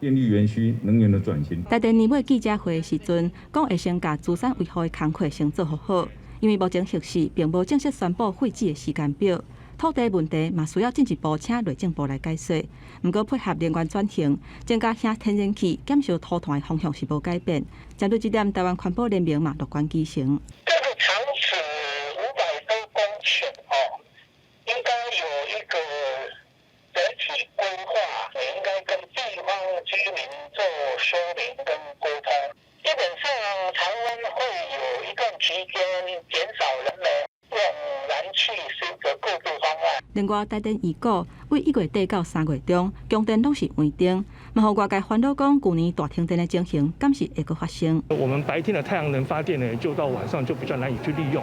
電力園區能源的轉型。台電年尾記者會的時陣，講會先共資產維護的工課先做予好，因為目前核四並無正式宣布廢止的時間表，土地問題嘛需要進一步請內政部來解說。毋過配合能源轉型，增加省天然氣、減少塗炭的方向是無改變。針對這點，台灣環保聯盟嘛樂觀其成。這個廠址500多公頃哦，應該有一個整體規劃，也應該跟地方居民做說明跟溝通。基本上，台灣會有一段期間減少人們用燃氣是一個過渡方案。另外，台電預估，對1月底到3月中，供電攏是穩定，嘛予外界煩惱講，舊年大停電的情形，敢是會閣發生？我們白天的太陽能發電呢，就到晚上就比較難以去利用。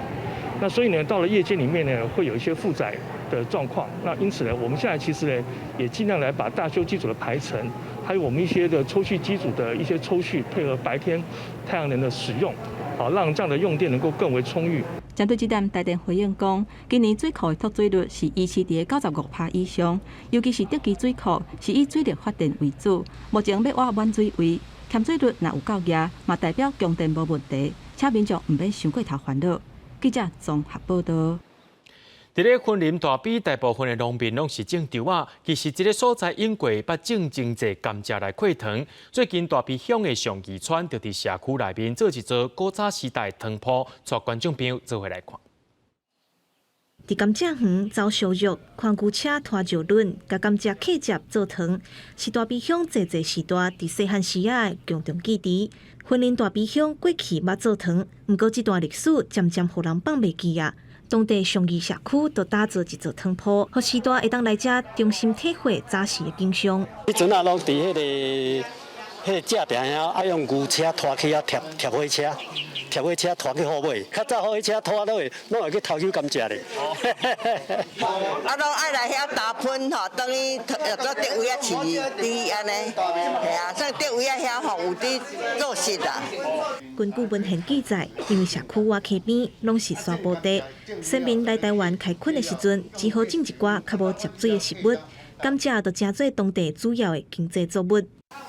那所以呢，到了夜間裡面呢，會有一些負載的狀況。那因此呢，我們現在其實呢，也盡量來把大修機組的排程，還有我們一些的抽蓄機組的一些抽蓄，配合白天太陽能的使用，好讓這樣的用電能夠更為充裕。針對這點，台電回應講，今年水庫的蓄水率是維持佇95%以上，尤其是竹崎水庫是以水力發電為主，目前欲挖滿水位，欠水率若有夠額，嘛代表供電無問題，請民眾毋免傷過頭煩惱。記者綜合報道。佇咧雲林大埤，大部分的農民攏是種稻仔。其實這个所在永過捌種真濟甘蔗來擴糖。最近大埤鄉的上義村就佇社區內面做一座古早時代糖鋪，帶觀眾朋友做伙來看。佇甘蔗園走燒肉，看牛車拖石輪，共甘蔗客接做糖，是大埤鄉濟濟時代佇細漢時仔的共同記憶。雲林大埤鄉過去捌做糖，毋過這段歷史漸漸予人放袂記啊。當地上義社區就打造一座糖鋪，予序大會當來遮中心體會早時的景象。彼陣啊，攏佇彼个蔗坪遐，愛用牛車拖去遐疊疊火車，疊火車拖去好尾。較早火車拖落去，攏會去偷搝甘蔗咧。啊，攏愛來遐打噴吼，等於做竹圍仔飼豬按呢，係啊，算竹圍仔遐吼有佇做穡啦。根據文獻記載，因為社區外溪邊攏是沙坡地，先民來台灣開墾的時陣，只好種一寡較無接水的食物，甘蔗就成做當地主要的經濟作物。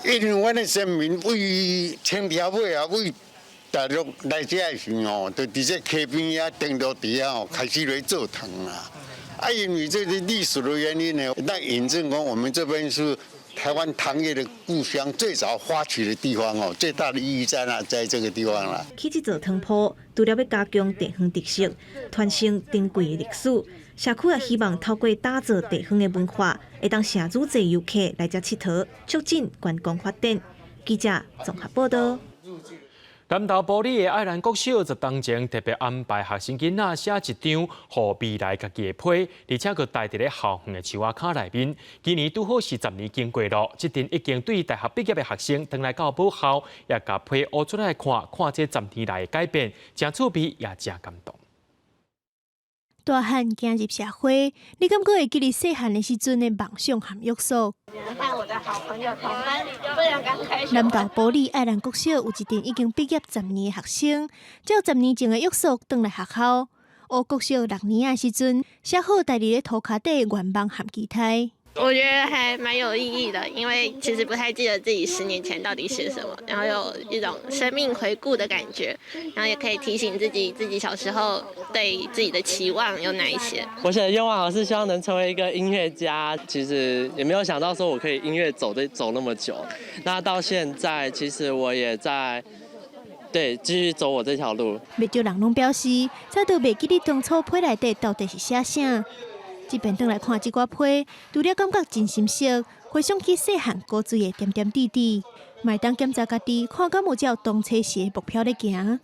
因為阮的先民對清朝尾啊，對大陸來遮的時候，就佇這溪邊遐頂落佇遐吼，開始來做糖啦。啊，因為這個歷史的原因呢，那印證講我們這邊是台灣糖業的故鄉，最早發起的地方哦，最大的意義在那，在這個地方啦。起這座糖鋪，除了欲加強地方特色，傳承珍貴的歷史，社區也希望透過打造地方的文化，會當吸愈濟遊客來遮𨑨迌，促進觀光發展。記者綜合報道。南投埔里的愛蘭國小就當前特別安排學生囡仔寫一張予未來家己的批，而且閣帶佇咧校園的樹仔跤內面。今年拄好是10年經過咯，這陣已經對大學畢業的學生轉來到母校，也共批挖出來看，看這十年來的改變，誠趣味也誠感動。大漢行入社會，你敢閣會記得細漢的時陣的夢想和約束？南投埔里愛蘭國小有一陣已經畢業十年的學生，照十年前的約束轉來學校。學國小六年的時陣，寫好帶佇咧塗跤底的願望和期待。我覺得還蠻有意義的，因為其實不太記得自己10年前到底寫什麼，然後有一種生命回顧的感覺，然後也可以提醒自己，自己小時候對自己的期望有哪一些。我寫的願望是希望能成為一個音樂家，其實也沒有想到說我可以音樂走得走那麼久。那到現在，其實我也在對繼續走我這條路。袂少人攏表示，早都袂記得當初批內底到底是寫啥。這擺轉來看這寡批，除了感覺真心熟，回想起細漢古錐的點點滴滴，嘛會當檢查家己，看敢有照當初時的目標咧行。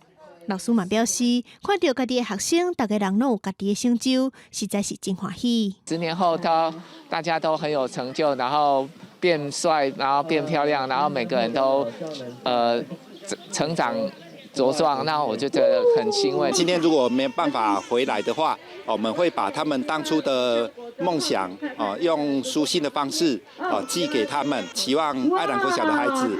老師嘛表示，看著家己的學生，逐个人攏有家己的成就，實在是真歡喜。 10年後，他大家都很有成就，然後變帥，然後變漂亮，然後每個人都成長茁壯，那我就覺得很欣慰。今天如果沒辦法回來的話，我們會把他們當初的夢想哦，用書信的方式哦寄給他們，期望愛蘭國小的孩子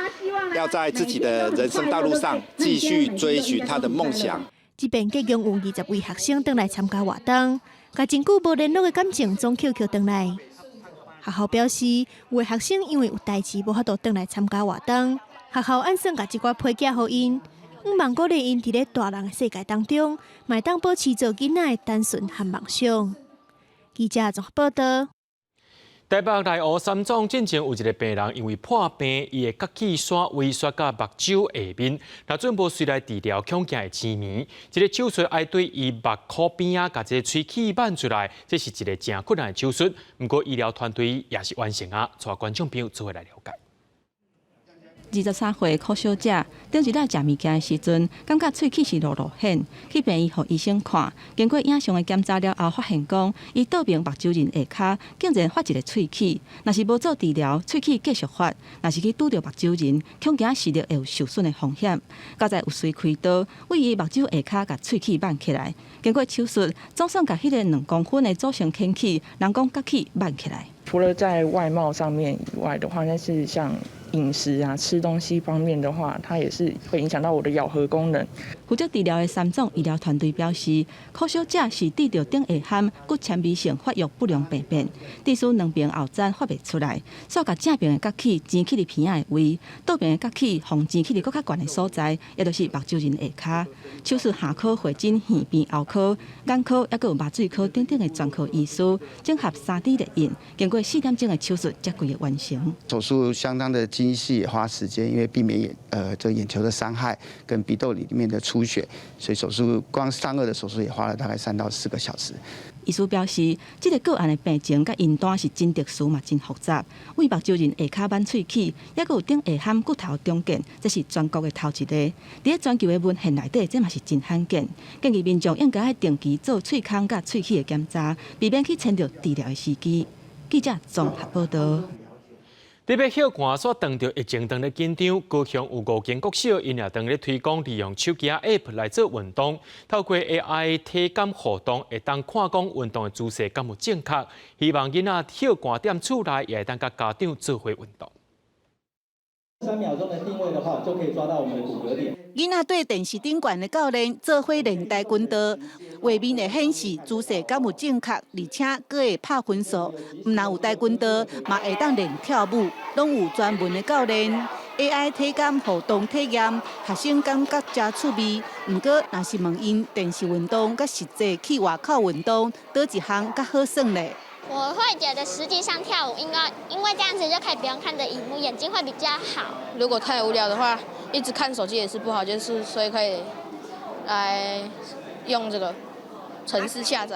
要在自己的人生道路上繼續追尋他的夢想。這擺共有20位學生轉來參加活動，共真久無聯絡的感情總抾抾轉來。學校表示，有的學生因為有代誌無法度轉來參加活動，學校按算共這寡批寄予𪜶。向望鼓勵𪜶佇咧大人的世界當中，嘛會當保持做囡仔的單純和夢想。記者綜合報道。台北內湖三總進前有一個病人，因為破病，伊的角齒紲萎縮到目睭下面，若準無隨來治療，恐驚會癡盲。這个手術愛對伊目箍邊仔共這个喙齒挽出來，這是一个誠困難的手術。毋過醫療團隊也是完成啊，帶觀眾朋友做伙來了解。 23歲柯小姐頂一擺食物件的時陣，感覺喙齒是落落顯，去病院予醫生看，經過影像的檢查了後，發現講伊倒爿目睭仁下跤竟然發一个喙齒，若是無做治療，喙齒繼續發；若是去拄著目睭仁，恐驚視力會有受損的風險。佳哉有隨開刀，為伊目睭下跤共喙齒挽起來。經過手術，總算共彼个2公分的阻生犬齒，人工角齒挽起來。除了在外貌上面以外的話，那是像飲食啊、吃東西方面的話，它也是會影響到我的咬合功能。負責治療的三總醫療團隊表示，柯小姐是得著頂下頷骨纖維性發育不良病變，致使兩爿後層發袂出來，煞共正爿的角齒擠去佇鼻仔的位，倒爿的角齒予擠去佇閣較懸的所在，也就是目睭仁下跤。手術下科會診耳鼻喉科、眼科，抑閣有麻醉科等等的專科醫師，整合3D 列印，經過4點鐘的手術，才規个完成。手術相當的精細，也花時間，因為避免這眼球的傷害跟鼻竇裡面的出血，所以手術光上顎的手術也花了大概3到4個小時。醫師表示，這个個案的病情佮孕單是真特殊嘛，真複雜。為目睭仁下跤挽喙齒，抑閣有頂下頷骨頭重建，這是全國的頭一个。佇咧全球的文獻內底，這嘛是真罕見。建議民眾應該愛定期做喙空佮喙齒的檢查，避免去延著治療的時機。記者綜合報道。特別歇寒煞當著疫情當咧緊張，高雄有五間國小𪜶也當咧推廣利用手機 App 來做運動，透過 AI 體感互動，會當看講運動的姿勢敢有正確。希望囡仔歇寒踮厝內也會當佮家長做伙運動。 3秒鐘的定位的話，就可以抓到我們的骨骼點。囡仔對電視頂懸的教練做伙練跆拳道，畫面會顯示姿勢敢有正確，而且閣會拍分數。毋但有跆拳道，嘛會當練跳舞，攏有專門的教練。AI 體感互動體驗，學生感覺誠趣味。毋過，若是問𪜶電視運動佮實際去外口運動，佗一項較好耍咧？我會覺得實際上跳舞應該，因為這樣子就可以不用看著螢幕，眼睛會比較好。如果太無聊的話，一直看手機也是不好，就是所以可以來用這個程式下載。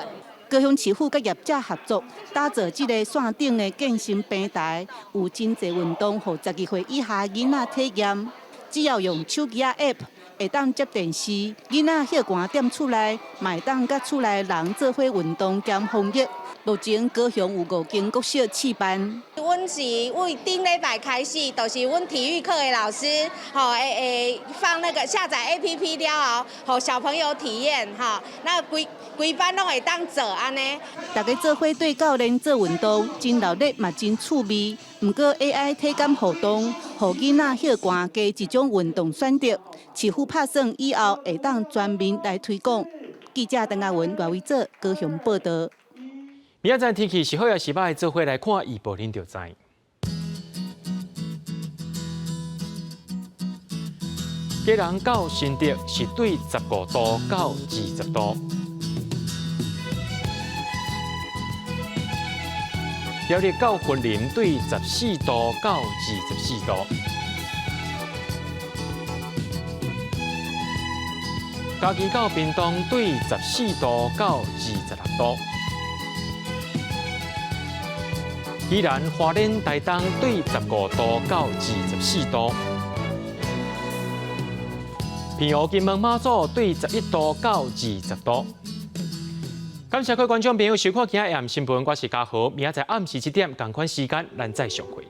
高雄市府佮業者合作，打造這個線頂的健身平台，有真濟運動，予12歲以下囡仔體驗。只要用手機仔 App，會當接電視，囡仔歇寒踮厝內，嘛會當佮厝內人做伙運動兼防疫。目前高雄有五間國小試辦。阮是為頂禮拜開始，就是阮體育課的老師，吼會會放那個下載 APP 了後，予小朋友體驗，吼，那規規班攏會當做按呢。大家做伙對教練做運動，真熱鬧嘛真趣味。毋過 AI 體感互動，予囡仔歇寒加一種運動選擇，市府拍算以後會當全面來推廣。記者鄧亞文、賴維哲高雄報導。明仔載天氣是好抑是䆀，做伙來看預報，恁就知。基隆到新竹是對15度到20度。苗栗到雲林對14度到24度。嘉義到屏東對14度到26度。宜蘭花蓮台東對15度到24度。澎湖金門馬祖對11度到20度。感謝各位觀眾朋友收看今仔日新聞，我是嘉豪，明仔載暗時7點仝款時間，咱再相會。